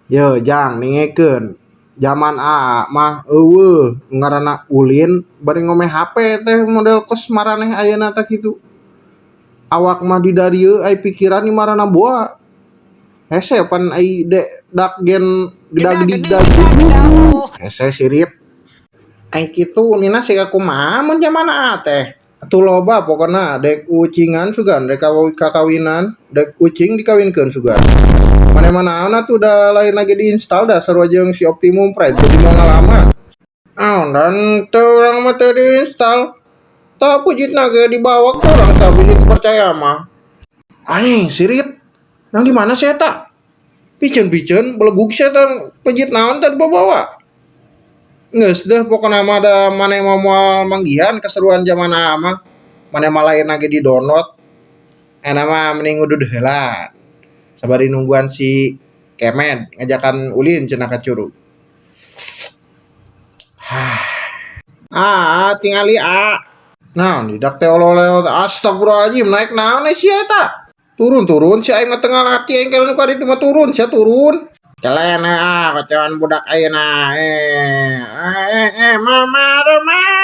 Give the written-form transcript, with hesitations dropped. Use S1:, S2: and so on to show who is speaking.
S1: Ye jang ningekeun zaman aa mah eueuh ngaranna ulin bari ngomeh HP teh model kos maraneh ayeuna teh kitu. Awak mah di darieu ai pikiran di marana boa. Hese pan ai de dak gen gedag dag hese sirit. Ai kitu nina siga kumaha mun zaman aa teh. Atuh loba pokona dek ucingan sugan dek kakawinan dek ucing dikawinkeun sugan. Maneh mah naon atuh da lain lagi diinstal da sarua jeung si Optimum Prime jadi moal ngalaman. Naon dan teu urang mah teu diinstal. Tah pujitna ge dibawa ku urang tah bisi teu percaya mah. Anjing sirit. Nang di mana sia eta? Piceun-piceun belegug sia teh pejit naon teh dibawa. Geus deh pokona mah da maneh mah moal manggihan keseruan zaman aa mah. Maneh mah lain lagi di download. Ayeuna mah mending udud heula. Sabari nungguan si Kemed ngajakan ulin cenah ka curug. Ah, tingali a. Naon didak teh oleh-oleh astagfirullahaladzim naik naon sia eta? Turun-turun si aing mah teu ngarti aing kalau nu ka ditu mah turun sia turun. Celene ah kocoan budak ayeuna eh eh eh mama mama.